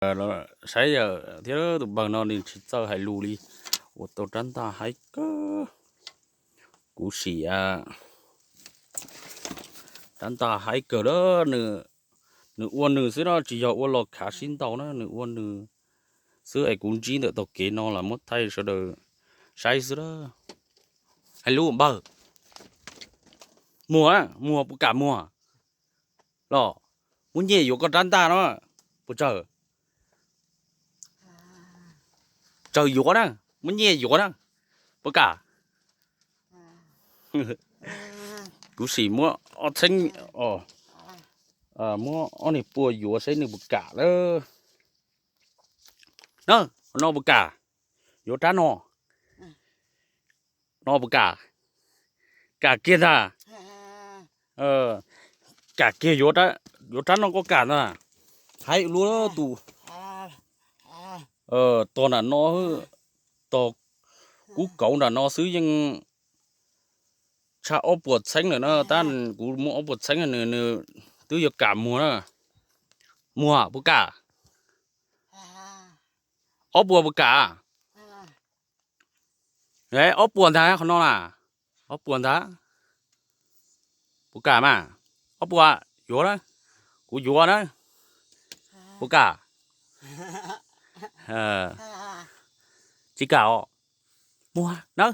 Saib yawm thiab tus npawg no nws tsis txawj hais lus li, ua tau rab ntaj haib kawg. Kuv sim rab ntaj haib kawg lawm. Nws ua nws xwb no, tsis yog ua los khav sib ntaus na, nws ua nws xwb es kuv ntsib ntawm tog kev no los muab thaij sawv daws saib xwb a. Hais lus npawg, muag, muag puas kam muag los? Muab nyiaj yuav koj rab ntaj no, puas tsawg? Tsawg yuav na, muab nyiaj yuav na, puas kam? Kuv sim muab ob txheeb, muab ob niag pua yuav saib nws puas kam lawm. Na, no puas kam? Yuav rab no, no puas kam? Kam kiag ntag. Kam kiag, yuav rab no koj kam ntag. Haib luaj tus, tog nram no, tog kub kauv nram no xwb yeej tshaj ob puas txheeb lawm na. Tab kuv muab ob puas txheeb nws, nws twb yuav kam muag na. Muag puas kam? Ob puas puas kam? Ob puas ntag qhov no na, ob puas ntag. Puas kam mas? Ob puas yuav na, kuv yuav na. Puas kam? Tsis kam os. Muag na,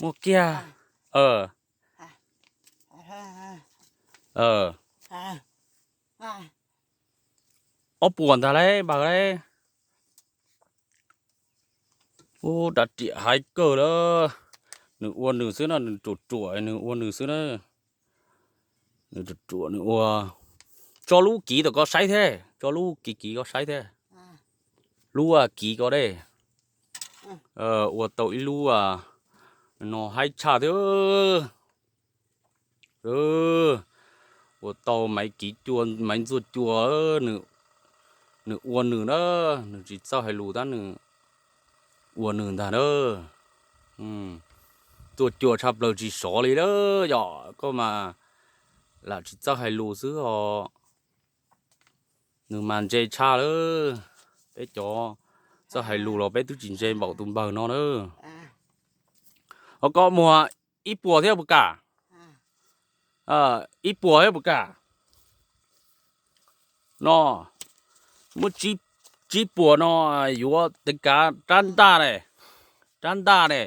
muag kiag. Ob puas ntag lauj npawg lauj. Ub, rab riam haib kawg lawm. Nws ua nws xwb no, nws ruam ruam nws ua nws xwb na. Nws ruam ruam nws ua. Tso lub kiv tom koj saib thiab, tso lub kiv kiv koj saib thiab. Lub kiv ko dej, ua tau ib lub no haib tshaj thiab. Ua tau maiv kiv cua, maiv ntxuaj cua, nws ua nws na, nws tsis txawj hais lus tab nws ua nws ntag na. Ntxuaj cua tshaj plaws tsis sov li lawm yom, koj mas lam tsis txawj hais lus xwb os. Nws mas ntse tshaj lawm, peb cov txawj hais lus los peb twb tsis ntse npaum tus npawg no na. Ho koj muag ib puas thiab puas kam? Ib puas thiab puas kam? No, muab tsib puas no yuav tev kav rab ntaj ne, rab ntaj ne,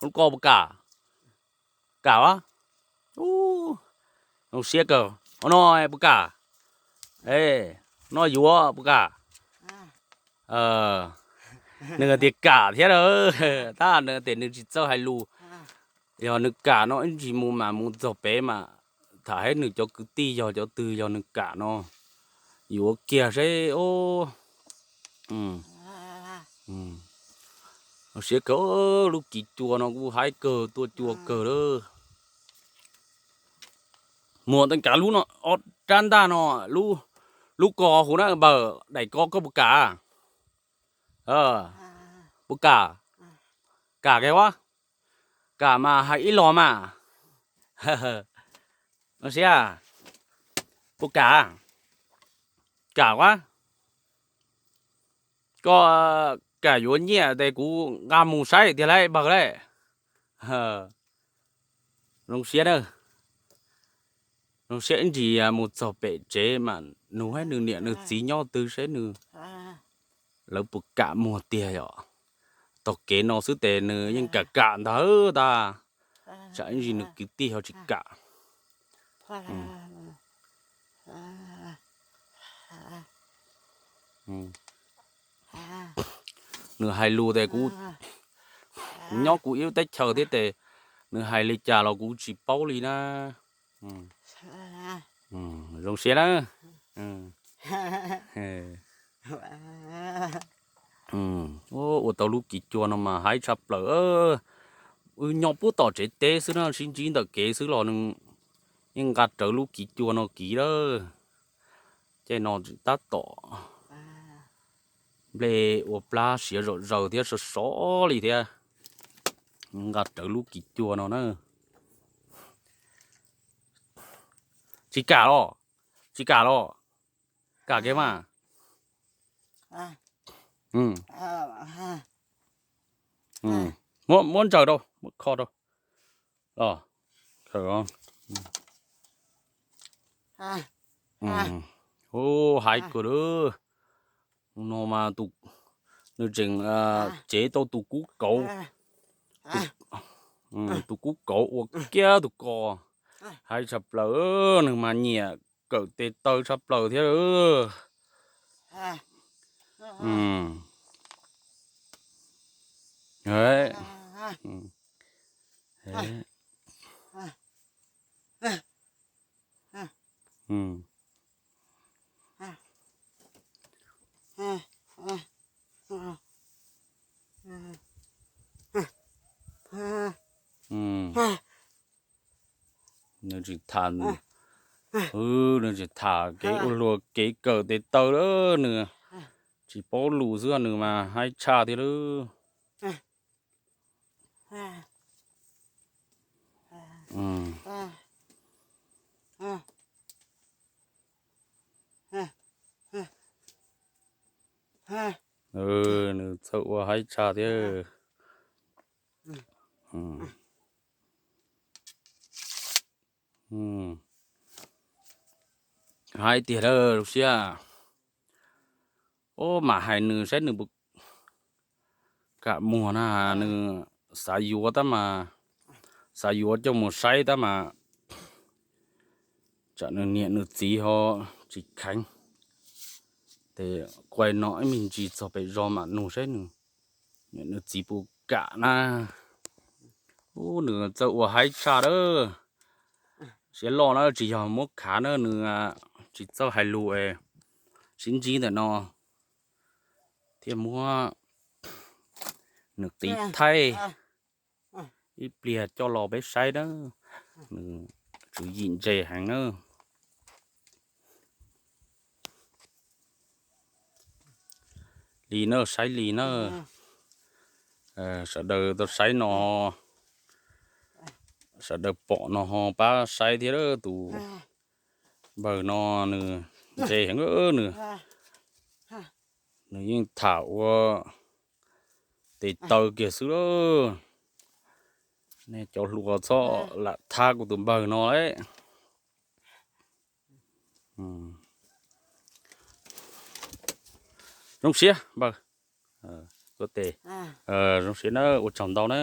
koj puas kam? Kam a? Zoo siab kawg no, puas kam? No yuav puas kam? Nws tias kam thiab, tab nws tias nws tsis txawj hais lus. Yog nws kam no ib ntsis mus mas mus txog pem mas tham hais nws cov kwv tij yog cov twg, yog nws kam no yuav kiag seb. Zoo siab kawg, lub kiv cua no kuj haib kawg, tua cua kawg lawm. Muag tev kav lub no, ob rab ntaj no, lub ko huv na npawg, daim ko koj puas kam? Puas kam? Kam kiag a? Kam mas hais ib los mas. Zoo siab, puas kam? Kam a? Koj kam yuav nyiaj tes kuv nqa mus saib tiag lauj npawg lauj. Zoo siab na, zoo siab ib ntsis mus txog pem tsev mas nug saib nws niam nws txiv nyob twg, saib nws, lawv puas kam muag tiag yom. Taug kev no xwb tes nws yeej kam kam ntag tab, tsam ib ntsis nws kwv tij ho tsis kam. Nws hais lus tes kuv, kuv nyob kuv ib lub teb chaws thiab tes nws hais li cas los kuv tsis paub li na. Zoo siab na. Ua tau lub kiv cua no mas haib tshaj plaws. Wb nyob puag tom tsev teb xwb na, sib ntsib ntawm kev xwb los nws yeej nqa rawv lub kiv cua no kiv lawm. Caij no tab tom nplej ua plab siav zom zaws thiab sov sov li thiab, nqa rawv lub kiv cua no na. Tsis kam los? Tsis kam los? Kam kiag mas. Muab, muab ntsaws rau, muab kho rau. Los, ub, haib kawg lawm. No mas nws tseem cev tau tus kub kauv, tus kub kauv ua kiag tus ko. Haib tshaj plaws, nws mas nyiam kawm tes taw tshaj plaws thiab. Nws tsis tham, nws tsis tham kev ua luag kev kawm tes taw lawm, nws tsis paub lus xwb nws mas haib tshaj thiab lawm. Nws txawj ua haib tshaj thiab. Haib tiag lawm lub siab. Ub, mam hais nws saib nws puas kam muag na, nws xav yuav tab mas, xav yuav coj mus saib tab mas tsam nws niam nws txiv ho tsis kheev. Ces kuaj no ib me ntsis txog pem zos mam nug saib nws niam nws txiv puas kam na. Ub, nws txawj ua haib tshaj lawm. Siab loj na, tsis yog muab khav na, nws tsis txawj hais lus es sib ntsib ntawm no thiaj muab nws qiv thaij ib pliag coj los peb saib na. Nws tswv yim ntse heev na. Li na, saib li na. Sawv daws tau saib no, sawv daws pom no ho pab saib thiab. Tus npawg no nws ntse heev, nws, nws yeej tham ua tes taw kiag xwb lauj. Nej cov hluas txhob lam thab kuv tus npawg no lauj. Zoo siab npawg, tuaj tes, zoo siab na, ua tsaug ntau na.